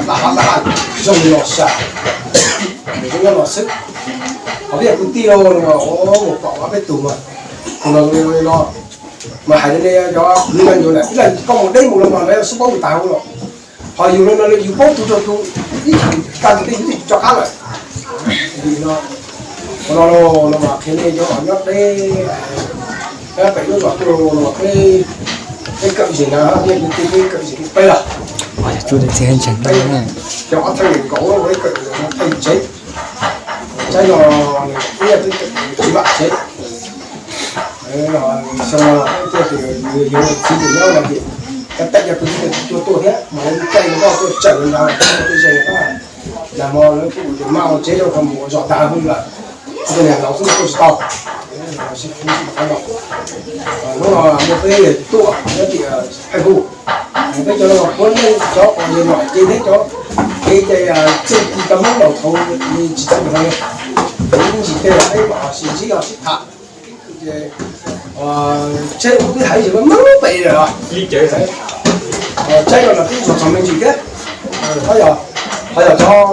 laj hav laj hav zoo li no sas, nws nyob no xwb. Ho peb yog kwv tij los no, mus pom peb tus mas, tus no no, mas hais li cov kwv no yus na, ib leeg koj mus deb mus los mas lawv xub paub yus tas hauv los. Ho yus no yus paub tus rau tus, ib chim kaj ntug tej yus twb tso qab lawm. Vim no, qhov no no mas qhia nej cov nyob deb, peb pem lub zos tuaj no peb, peb kawm zem na, peb kwv tij peb kawm zem peb los. Cov ob thaj nees nkaum peb kawm theej tsev, tsaib no ib yam twb tsis vam tsev. Xyoo no thiaj tias yus txiv tus nyob no ces, tab tom yog tus txiv tus tuaj tuaj thiab mas lawv caij lawv koj tuaj tsawm lawv ntawd, lawv tuaj ze lawv koj. Nag hmo lawv kuj tias maj ua tsev rau qhov mus ua zos tag hwj lawm, kuv tus niam laus xwb tuaj tsis tau. Hnub no muaj peb tuaj nyob tim Phaij Hu, peb cov no puav leej cov uas yog nom ces thiab cov kev cai txuj ci tau Hmoob laus thaud tsis txawj no li, ces ib ntsis tej peb mam sib ntsib ho sib tham. Ces tsheb ub twb hais tias meej pem lawm os. Tsaib no los twb txog txog me ntsis thiab. Ho yog, ho yog cov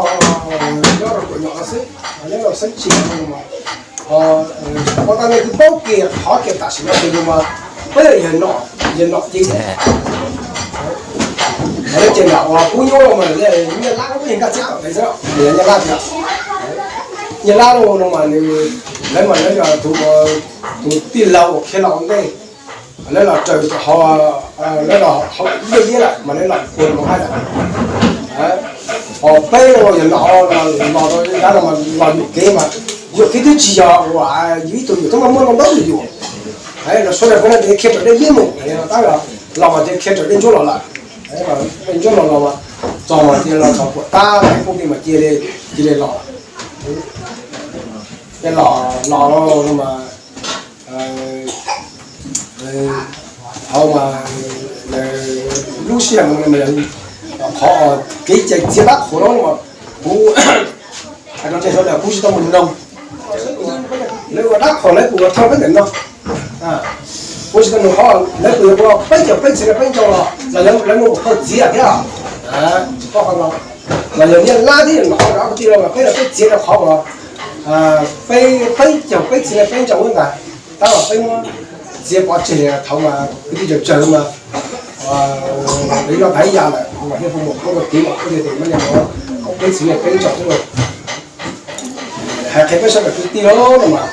nyob rau tuam nyom no xwb, nyob rau xeeb tsis no mas, ho, ho tau nej twb paub kiag qhov kiag tam sim no ces yus mas peb yog nom, yog nom ces, ces nram uas kuv nyob mas Nyiaj Lab, Nyiaj Lab tias, Nyiaj Lab no mas nws, lawv mas lawv yog tus, tus tij laug uas khiav los ua ntej, lawv los raws, lawv los hauv liaj liab lawm mas lawv los puag mus hais lawm. Ho peb yog los, los rau dab no mas los yuam kev mas, yuam kev twb tsis yog uas yus ib tug yuam, twb muaj muaj ntau ntau tus yuam. Los suav daws puav leej tias khiav raws dej liab mus, tab los mas tias khiav raws dej ntsuab los lawm. Dej ntsuab los los mas txog mas cia los txog puag tab peb phooj ywg mas cia li, cia li los. Ces los, los no mas, thaum mas lub sij hawm no mas qhov kev cai txiav dab qhuas no mas kuv hais rau nej sawv daws, kuv tsis tau mus noog. Lawv ua dab qhuas lawv kuj ua thawj peb ntawm no. Kuv tsis tau noog qhov lawv kuj yog ua peb caug peb txhiv no peb ntsaum los lawv muaj ua thawj txiav thiab. Tsis paub qhov no, los yog Nyiaj Lab thiab yog nom rau kwv tij los peb los peb txiav rau qhov uas peb, peb caug peb txhiv no peb ntsaum ntag. Tab mas peb muab txiav pov tseg thaum mas kwv tij tsaug tsawg mas, li no tag ib yam lawm mas thiaj hu mus koj ua kev mas kuj tias tias mas yog peb txhiv no peb ntsaum xwb. Hais qhia peb sawv daws kwv tij los no mas,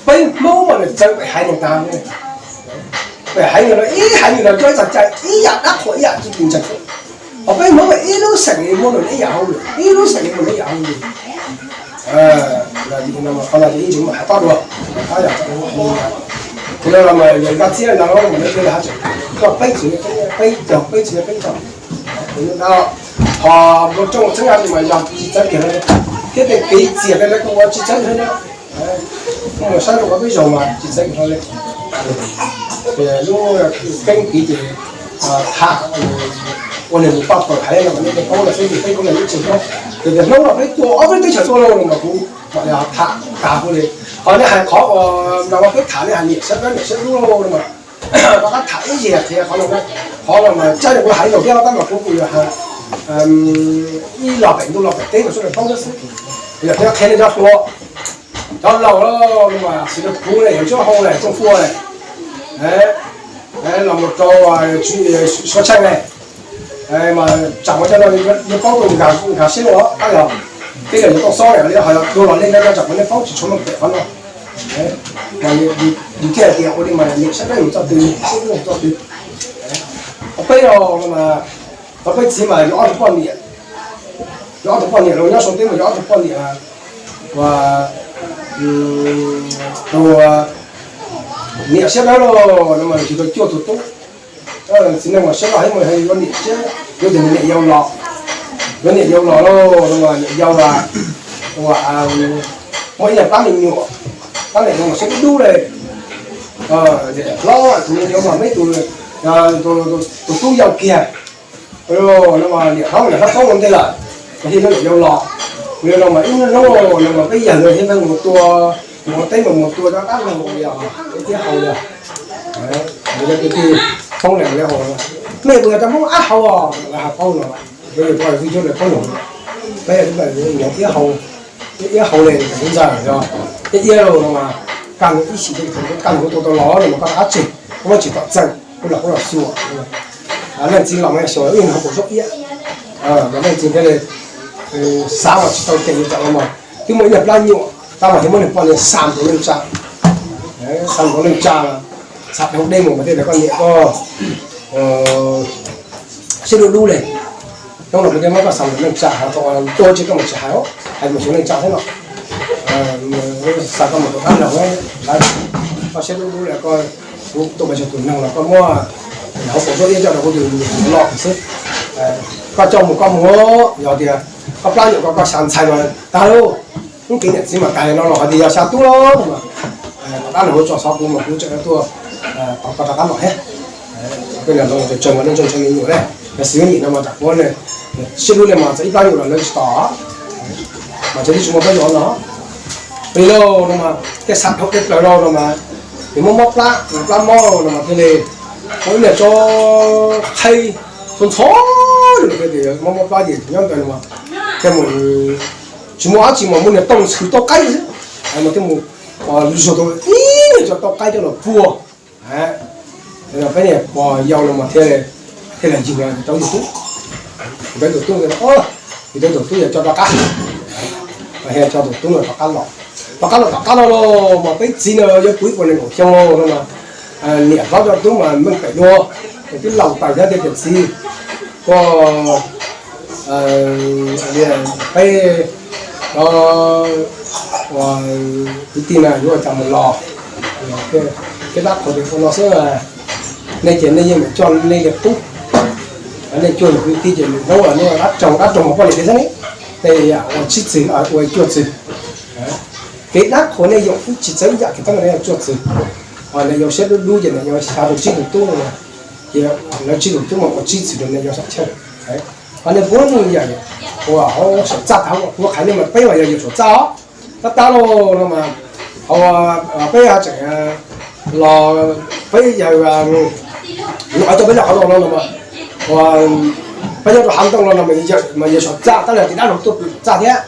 peb Hmoob mas nws txawv pem haiv neeg tag. Pem haiv neeg no ib haiv neeg no coj ib txoj cai ib yam dab qhuas ib yam tsis ntseeg. Ho peb Hmoob mas ib lub xeem muaj nws ib yam hauj lwm, ib lub xeem muaj nws ib yam hauj lwm. Qhov no ces ib ntsis mam hais pab dua, pab yog, kuv no los mas yog Nkaj Txiab no mas lawv cia li hais tias koj peb txhiv, peb caug peb txhiv peb ntsaum. Ho npua rooj txheeb a mas yog tsis txawv kiag no, thiab tej kev txias tej lawv kuj ua tsis txawv kiag no. Kuv mus saib rau qhov peb zaug mas tsis txawv kiag no li. Ces lub keeb tiv ces tham ua neeg mus paj pawg haiv no nej paub los xwb ces peb kuj los ib txhia paub. Ces tias hnub no peb tuaj ob peb teb chaws tuaj lauj no mas kuv mam li tham tag kuv li. Ho nej hais qhov uas nram no peb tham nej hais niam siab dawb niam siab dub lauj no mas rov qab tham ib yam qhia qhov no, qhov no mas tsaib rau kuv hais zaum thiab tab mas kuv kuj yog ib los pem ntuj los pem teb mas sawv daws paub xwb. Yog thiab qhia nej cov hluas, cov laus no mas xws li kuv ne, Ntsuab Hau ne, Txooj Fua ne, los mus rau Suav Tsheej ne, mas tsam ua cov no yuav paub tus nkag siab loj tab yog tej zaum yuav tau xob li ho yog dua los li no tsam nej paub tsis tshua meej pem qhov no. Mas yus thiaj hais tias ua li mas niam siab dawb mus txoj twg, siab dub mus txoj twg. Peb no mas, tau peb txiv mas yog ob tug poj niam, yog ob tug poj niam los nyob Suav teb mas yog ob tug poj niam uas tus niam siab dawb loj no mas nws tsis tau cuag tus tub. Txiv neej mas siab loj heev mas yuav niam siab, yuav tus niam yau los, yuav niam yau los lauj no mas niam yau mas muaj ib leeg pab me nyuam, pab niam yau mas siab dub dub li. Hlob tus me nyuam mas me tus, tus tub yau kiag. No mas niam hlob niam hlob poob ua ntej lawm, mas thiaj muab niam yau los. Ua li no mas ib hnub no mas peb yawg no thiaj mus tua, mus ua teb mas mus tua cov dab laug li os, thiab haus li os. Yog kwv tij Hmoob lawm li haus, nej ua cov Hmoob ab haus os, lawv hais paub no. Yog vwj cuab lawv pab los, peb iab hau, iab hau le ntawm lub ntxa yog, iab iab los no mas, kaj ib sim tej thaum kaj ntug tua tau los no mas koj rov qab tseg, koj muab tsis tom txeeg, kuv los kuv los xyuas. Leej txiv los mas xyuas ib nyuag hauv paus zaub iab, mas leej txiv thiaj li xav mas tsis tau tes li tam no mas twb muaj ib nyuag plab nyuam tab mas thiaj muab nws poj niam xa ntua neej tsa, xa ntua neej tsa, xa dhau dej mus mas thiaj tias koj niam koj siab dub dub li. Hnub no kuv thiaj muab koj xa mus neej tsa, ho thaum tuag tsis koj mus tsis hais, hais mus xyuas neej tsa thiab no. Xa koj mus rau dab laug, koj siab dub dub li, koj tuaj pab tsis tus neeg los koj muab hauv paus zaub iab coj rau kuv tus niam los xwb. Koj coj mus koj mus, yog tias koj plab nyuam koj koj xyav ntxhais mas tag lauj. Ub, kev niam txiv mas tag li no los hais tias yog xya tub los mas, tom qab no kuv tso xov kuv mas kuv tseem tuaj tos koj rov qab los thiab. Peb niam no tseem ua neej tseem ua me nyuam ne, yog xwm yim no mas tsam kuv siab dub li mas txawm ib plab nyuam los lawv tsis tos, mas tseem tsis muaj plab nyuam no. Peb lauj no mas thiaj xa dhau tej plaws lauj no mas, nws muab mob plab, plab mob no mas thiaj li muab ib niag tso qhaib txhua ntxhov li mas thiaj tias muab mob plab ces nyob ntawd no mas thiaj mus tsis muaj dab tsi mas muaj niag tooj ntxhw tau qaib xwb, mas thiaj mus lug zog tau ib niag tso tau qaib coj los puag. Peb niag pog yau no mas thiaj, thiaj li yig rau yus tub, rau tus tub, yus rau tus tub yog coj rov qab, thiaj coj tus tub no rov qab los. Rov qab los tom qab no los mas peb txiv no yog puv ib puas nees nkaum xyoo no mas, niam hlob cov tub mas meej pem dua, twb laus tas thiab tias tiam txiv, koj peb kwv tij na yuav ua cas mus los, thiaj dab qhuas tias ua no xwb, nej ces nej yeej meem coj nej li qub, nej cuag yus kwv tij ces lwm hnub nej dab roog dab roog mas poj niam tias xwb ne, nej ua tsib txwg ua cuaj txwg, kev dab qhuas nej yog tsis txawv ib yam kev tab nej yog cuaj txwg. Niam yau siab dub dub ces niam yau xyav rau tsib tus tub, ces lawv tsib tus tub mas ua tsib txwg rau niam yau sam chaw. Ho nej puav leej yog ua hauv saum txaj tau, kuv qhia nej mas peb mas yog yawg saum txaj os. Tab tab los no mas, peb tseem los, peb yawg no tau peb nyob qhov no no mas, peb nyob rau hav ntoo no no mas yawg saum txaj tab lawm ces dab laug tuaj pw saum txaj thiab.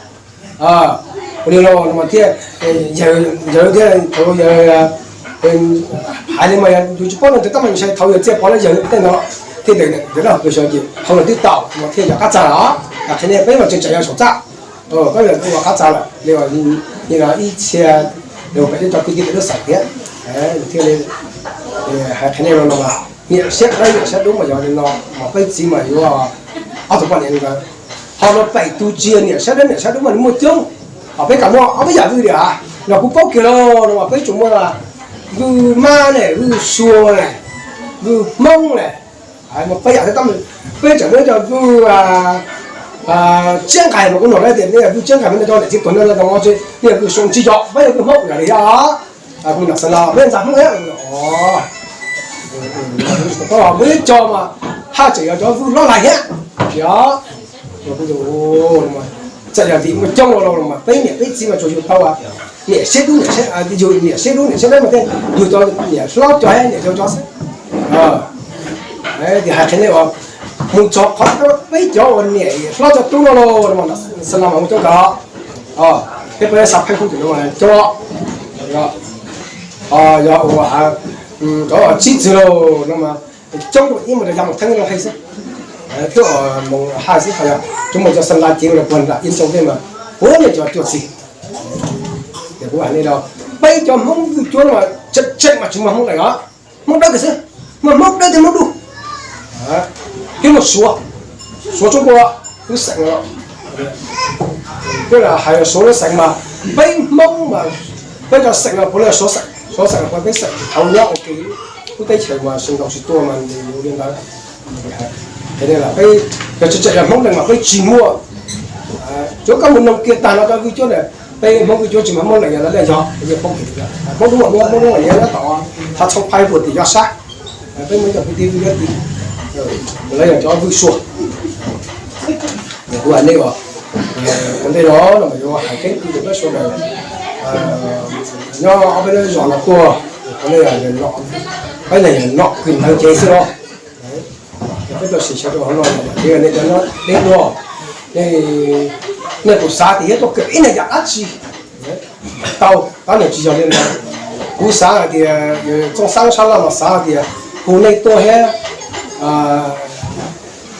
Ua li no no mas thiaj, yawg thiaj thaum yawg hais li mas yus tsis paub no tab mas ntshai thaum yawg txiaj pov lawm yawg tej no thiaj tias dab laug pw saud ces hauv no twb tau mas thiaj yog qab txag los. Qhia nej peb mas tseem tsam yog saum txaj, peb ua qab txag lawm li, li no ib txhia, peb cov kwv tij peb lub xeem thiab, thiaj li hais qhia nej no no mas niam siab dawb niam siab dub mas yog li no, mas peb txiv mas yuav ob tug poj niam li ntawd. Ho no pem tus tsis yog niam siab dawb niam siab dub mas nws muaj coob, ho peb kam muaj ob peb yam vwj li, los kuv paub kiag los no mas peb tsuas muaj vwj mab ne, vwj sua ne, vwj hmoob ne, mas peb yam thiab tab peb tseem muaj cov vwj tsiab nqaij mas kuv nug tias nej vwj tsiab nqaij mas nej cov niam txiv tuag no tsis, nej vwj sua tsis yog, peb yog vwj hmoob yog li os. Kuv nug xav los peb ntxa hmoob thiab, muaj ib co mas haj tseem yog cov vwj hlob lais thiab, yog txawm yog vim muaj coob los los mas peb niam peb txiv mas tsuas yug tau niam siab dub niam siab, yug niam siab dub niam siab dawb mas thiaj yug tau niam hlob cov niam yau cov xwb. Tias hais qhia nej uas mus txog qhov peb cov uas niam hlob cov tub no los, xav los mas mus coob kawg. Peb puas xav pheej kuj tim no coob, yog ua cov tsib txwg los no mas coob dua ib mus rau yav mus theeb loo hais xwb, twb mus hais xwb, yog cov mus cov xa la cev los puag nram ib tsoom tej mas puav leej cov cuaj txwg. Ces kuv hais nej, peb cov Hmoob vwj cuab no mas tseem tseem mas tsis muaj Hmoob leej os, Hmoob dawb kiag xwb, muaj Hmoob dawb thiab Hmoob dub, thiab muaj Suav, Suav Tsoob Kua lub xeem. Twb hais Suav lub xeem mas peb Hmoob mas peb cov xeem no puav leej Suav xeem, Suav xeem puav peb xeem thaum nyob ua ke lub teb chaws mas sib ntaus sib tua mas nws li ntawd. Ces peb yog tseem tseem yog Hmoob leej mas peb tsis muaj. Tsuav koj mus noog kiag tag no cov vwj cuab na, peb Hmoob vwj cuab tsis muaj Hmoob leej yog lawv yog, Hmoob dub, Hmoob dub nyob tom Hav Txhob Phaib puag tim Yaj Sab. Peb muaj ib co kwv tij vwj cuab tim, lawv yog cov vwj Suav. Kuv hais nej os, ua ntej no no mas yuav hais keeb kwm rau peb sawv daws nyob ob peb lub zos no tuaj, peb yog nom kwm ntawd ces xwb los. Peb tau sim xyuas rau hauv no, nej cov nyob deb dua, nej, nej kuj xav tias yuav tuaj kawm ib niag yam dab tsi tau, tab nws tsis yog li ntawd. Kuv xav hais tias Txooj Xab sab laj mas xav hais tias hu nej tuaj thiab,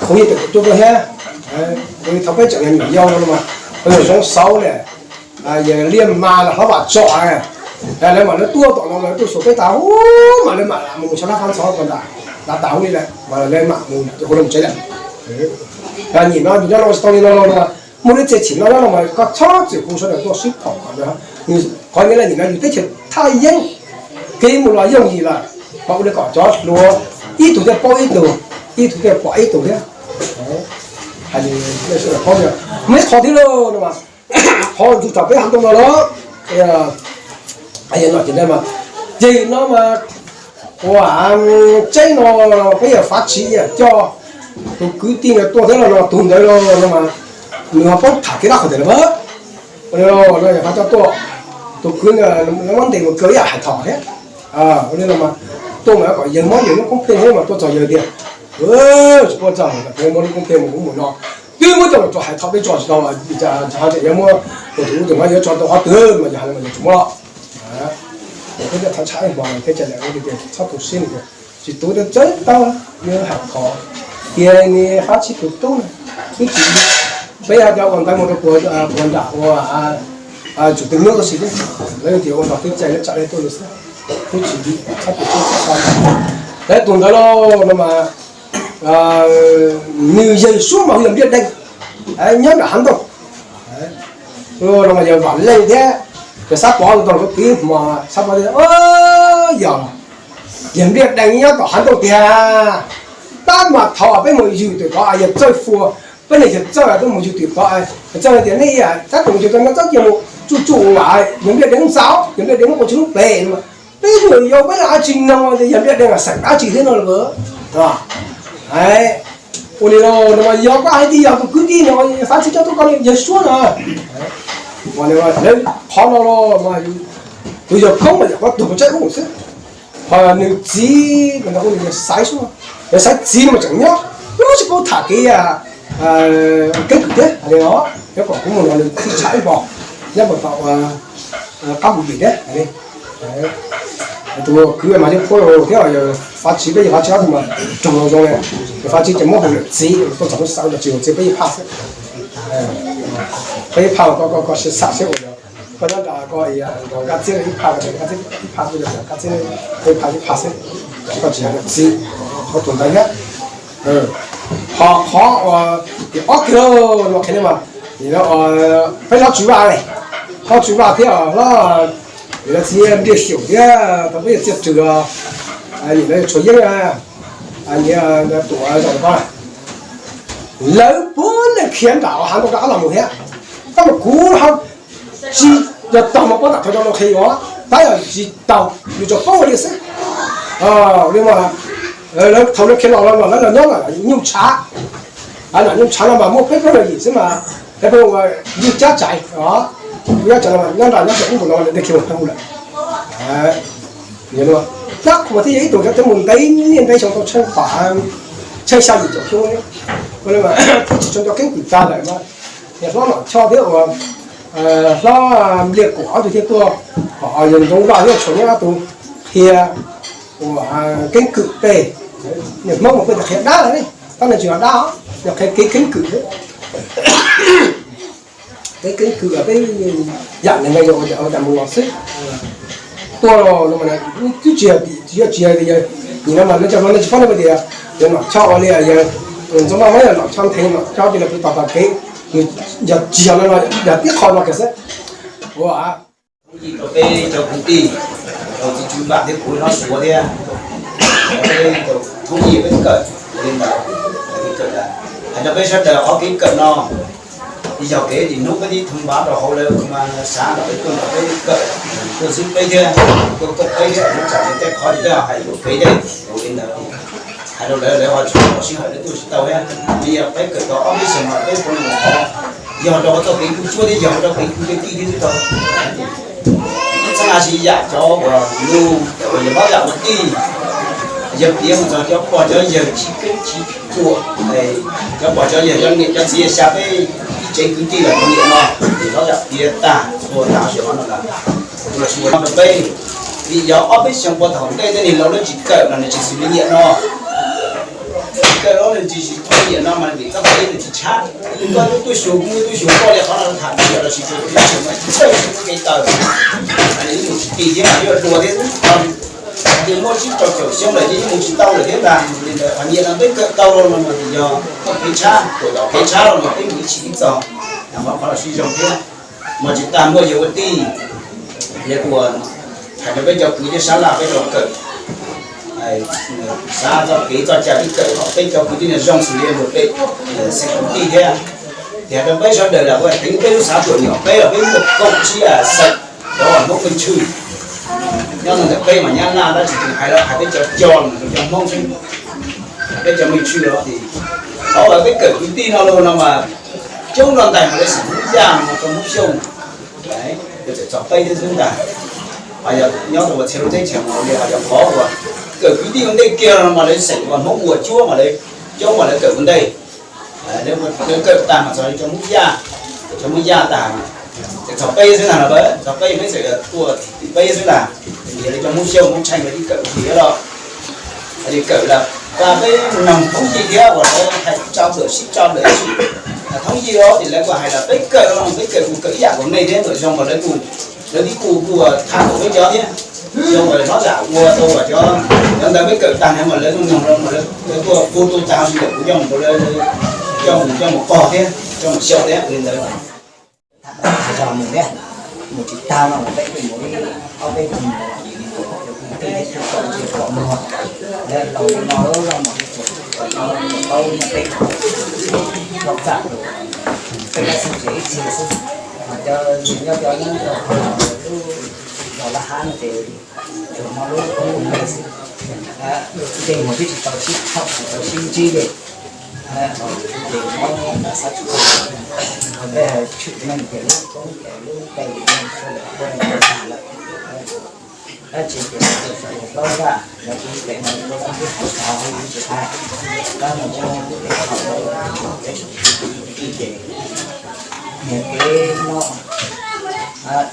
hu nej tus tuaj tuaj thiab. Thaum peb tseem yog nyuam yaus no mas peb yog Zoo Xauv ne, yog Liaj Mas los Hlob Vam Tsom, lawv mam lawv tuaj tom no lawv tuaj xyuas peb tas ub mas lawv mam mus xyov lab fab ntxov ko nram, lav tas ub li lawm mas lawv mam mus hu lawv mus tsev lawm. Nyim no yus nyob no tsis tau li no los mas muaj lub txiaj chim no nyob no mas koj txhob txwm hu sawv daws tuaj sib pom kom nws, qhov nyob li nim no yus teb chaws thaj yeeb, kev mus los yooj yim lawm, mas ua li kom cov hluas ib tug thiaj paub ib tug, ib tug thiaj pom ib tug thiab. Hais li, muaj ib qho thiab lauj no mas, qhov ntug thaum peb hav ntoo no los, no ces no mas, ces no mas ua tseeb no peb yog Fav Tsiv coj tus kwv tij no tuaj thiab los no tus ntawd los no mas nws ho paub tham kev dab qhuas tiag lawm. Ua li no yog Fav coj tuaj, tus kwv muab ntes mus kaw ib yam Hais Thom thiab. Ua li no mas tuaj mas kom yawg muab yawg lub koob pheej thiab mas tuaj txog yawg tias, tsis paub txog, muab lub koob pheej mus ub mus no, twb muab coj los rau Hais Thom peb tso tsis tau, hais tias yog muab tus ub tus no yuav tso tau qhov twg mas yog hais mas yog tsis muab los. Peb coj thov tshaj hmo thiab cas lawm tias txhob tu siab, tsis tu txawv tau, yog Hais Thom tias nws Fav Tsiv tus tub no, twb tsis, peb yog cov ua ntawv mus rau puag nram ua tsum twg nub tau si thiab, lawv tias ua nrog twb cai lawv tsam li tuaj li xwb, twb tsis txhob tu siab txhob, lawv tus ntawd lauj no mas nws yawg suab mas hu yog Npliaj Dee, nyob nram hav ntoo. No mas yog Vam Leej thiab, yog Xab Pov tau tau kev hmo, Xab Pov tias, yog, yog Npliaj Dee nyob tom hav ntoo tiag. Tab mas thaum peb mus yws tim tod yog Txawj Fua, peb niag yawg Txawj twb mus yws tim tod, Txawj tias nej tab tom mus yws tau no txhob cia mus tsuj tsuj ua, yog Npliaj Dee ntxaus, yog Npliaj Dee muab ua tsis lub pem no, peb mus yog peb yog dab tsi no tias yog Npliaj Dee xeem dab tsi thiab no los. Ua li no mas yog koj hais tias yog tus kwv tij no Fav Tsiv coj tuaj koj li yawg suab no. Lawv qhov no los mas tus yawg koob mas yog qhov tug tsaib ub xwb, ho nws txiv mas hu yawg Xaiv xwb, yawg Xaiv txiv no mas tseem nyob, nyob tsis paub tham kev keeb kwm thiab li no, nyob kom kuv mus no nws txhij tshaj ib hmos, nyob mus tau qab mus vim thiab. Tus kwv mas yog phuab thiab, yog Fav Tsiv peb yog Fav Tsiv ob tug mas raug zoo zoo li, yog Fav Tsiv ces muab hu lawm txiv tuaj txog lub xav tsis hu txiv peb ib phaj xwb, peb ib phaj ko ko ko siab xam xwb, koj nyob nram ko nrog Nkaj Txiab ib phaj, Nkaj Txiab ib phaj, Nkaj Txiab ib phaj ib phaj xwb, koj tsis hais lawm txiv, koj tus ntawd thiab. Ho qhov uas tim ob kiag no qhia li mas, peb hlob Tswv Vaj, hlob Tswv Vaj thiab hlob, nim no txiv Npliaj Xyaum thiab tau peb yog Txiaj Rwg, nim no yog Tshuav Yeeb, nim no Tuam Zam Pab, lawv puav leej khiav nram hav ntoo rov qab los mus thiab. Tab mas kuv ho tsis yog taug mas pob nram qhov cov no qhia yuav, tab yog tsis taug yus tsuas paub ua li xwb. Li mas lawv thaum lawv khiav los los lawv los nyob nram Nyuj Tshav, nram Nyuj Tshav no mas muaj peb plaub yim xwb mas, peb plaub ua Nyuj Cab Tsaiv, Nyuj Cab Tsaiv no nyob nram nyob ub ntus no lawv thiaj khiav mus pheej hu lawm. Tab kuv thiaj yog ib tug cov thiab mus ntev niaj ntev xyoo tau tsheej pam, tsheej xya yim caum xyoo, thiab tsis tshua nco keeb kwm tag lawm mas, niag hlob Nom Choj thiab uas hlob Npliaj Kuam ob tug thiaj tuaj, kom yawg Ntxoov Vaj thiab Tshuav Yeeb ob tug qhia uas keeb kwm tej, niag Hmoob mas peb tias qhia dab lawm ne, tab nws tsis yog dab, yog qhia kev keeb kwm xwb. Peb keeb kwm peb yam neeg ua cas mus los xwb. Tuaj los twb tsis yog, tsis yog, tsis yog, nim no mas nej cov hluas nej tsis paub nej tias yog Nom Choj ua li yawg Ntxoov Vaj muab yawg Nom Choj nthe, Nom Choj cia li pw tos tos kev, nws yog tsis yog no no yog tib qho no kiag xwb. Ua yim rau peb cov kwv tij, rau txiv Tswv Vam thiab kuv hlob Suav thiab, peb thoob yim peb kawm li ntawd, hais rau peb sawv daws qhov kev kawm no yog kev tim hnub peb tib thoob npav rau hauv lawv mas xav kom peb tuaj nrog peb kawm, tuaj xwb peb thiab, tuaj kawm peb thiab, tsam tej qhov tsis tau hais rau peb thiab, li ntawd hais rau lawv, lawv ho tsis tau sij hawm, lawv tuaj tsis tau thiab. Yog peb kawm tau ob peb xyoos no peb puav leej mus qhov, yog rau txoj kev kuj tsuab thiab yog rau kev kuj tij thiab twb tau. Ib txhab na siv yam cov uas lus uas yog hlob yam ua tij, yawg piav mus txog cov pog cov yawg chiv keeb chiv Tuaj, cov pog cov yawg cov niam cov txiv xya peb ib tsev kwv tij los nyiam no, ces los yam tiav tag ua tag xyov no lawm. Los xyuas no rau peb, vim yog ob peb xyoos puag thaum ntej tej niag laus lawv tsis kawm los nws tsis xws li nyiam no. Tsis kawm los nws tsis tsis tau nyiam no mas vim txoj kev nws tsis tshab. Koj twb tuaj xyuas kuv, twb xyuas koj li qhov no tham tias los sis tus tib xyuas mas tsis tshawj tsis muaj kev taw. Mus tsis ti thiab mas yuav dua thiab. Ces muaj tsib rau caum xyoo lawm ces yeej mus tsis tau lawm thiab ntag. Li ntawd qhov nyiam no peb kawm tau los no mas yog txoj kev tshab, tuam tom kev tshab los mas peb mus ib txhis ib txog, qhov qhov los sib zoo thiab. Mas tsis tas muaj yawg ua tij, yawg kuj hais rau peb cov kwv thiab sab laj peb cov kawm, xav txoj kev txoj cai peb kawm kom peb cov kwv tij no zoo xws li luag peb xeem kwv tij thiab. Ces hais rau peb sawv daws los kuj teev peb lub xav tuam nyom peb los peb muaj kaum tsib xeem cov Hmoob me ntxhw nyob ntawm peb mas nyab laj tab sis tseem hais los hais peb cov co los cov Hmoob xwb. Peb cov me ntxhw los ces qhov uas peb kawm kwv tij no los no mas coob no ntag mas lawv xeem Hmoob Yaj no rau Hmoob Xyooj, txawm txog peb thiab xwb ntag. Ho yog nyob rau ua txhia lub teb chaws no li ho yog qhov uas kawm kwv tij ua ntej kiag no mas lawv xeem uas Hmoob ua cuab mas lawv coob mas lawv kawm ua ntej. Lawv kawm tag mas txog li cov Hmoob Yaj, cov Hmoob Yaj tag, txawm txog peb xwb ntag no, txog peb peb txawm tuaj tim peb xwb ntag. Yog li cov Hmoob Xyooj Hmoob Tsheej lawv twb kawm ua ke los, li kawm los pab peb noog thoob yij thiab uas lawv hais tso plawm sib tso plawm sib thoob yij los ces lawv kuj hais los peb kawm los peb kawm kuj kawm ib yam nkaus nej thiab, ntawm zoo mas lawv kuj, lawv tib kuj kuj tham nkaus peb cov thiab. Zoo mas hlob zam ua tau uas cov, cov ntawd peb kawm tag na mas lawv noog no mas lawv tuaj pub tub tag ntawm kuv coj mus rau lawv, coj mus coj mus pog thiab coj mus xyaum thiab li ntawd. Tham zog mus thiab, mus tsis tag no los peb kuj mus ib ob peb hnub no los mus, cov kwv tij thiab tub txom tsis pom muag, lawv laus no lawv los mus tsis tau paub muaj peb hlob txam, peb lab xwb tsev ib txhia xwb. Mas cov nyob cov nyob rau lub zos Laj Hab no ces tsuas muaj lub koob lub npe xwb, ntsej muag twb tsis tau sib tham tsis tau sib ntsib li. Ces muab xav tsis tau, peb tshwm meej ces lub koob ces lub npe sawv daws ua lawm, dab tsi ces sawv daws paub vaj, lawv kuj pem no ua lawv twb hais tau tsis hais, tab mas muab lub teb haum rau peb tib ces niag kev noj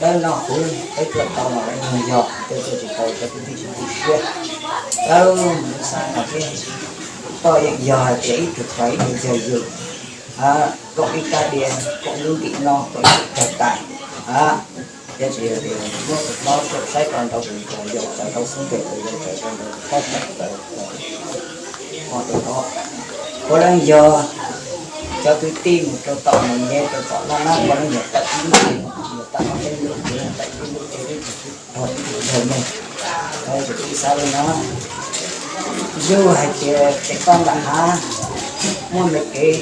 dawb noj huv peb tuaj tau los lawv nug yog, peb tuaj tsis tau cov kwv tij tsis tu siab. Lawv mus lub xav no thiab, koj yeej yog hais tias ib tug pais ib tug yawg yug, kaum ib kab diav, kaum lub ntim no, kaum ib tug tawg tais, yog tsis yog tias muab tus hlob saib tau ntau tus yau txawv rau xub ntiag tus yau txawv rau ntau tus hlob txawv rau tus hlob. Puav leej yog cov kwv tij mus rau tom mus nce rau tom laj nab puav leej yog tawm ib lub cev, yog tawm ob peb lub cev, tawm ib lub cev twb tsis tau ib tug yawg me. Tus tij xav li no, yus hais tias ces koj nram hav muaj me kev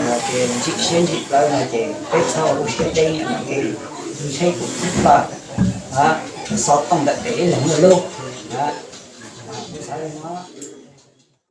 no ces ntsim siab ntsim plawv no ces peb txhob ua lub siab deb no ces ntshe kuv tib pawg xov tooj ntawm pem ib leeg muaj lub. Xav li no.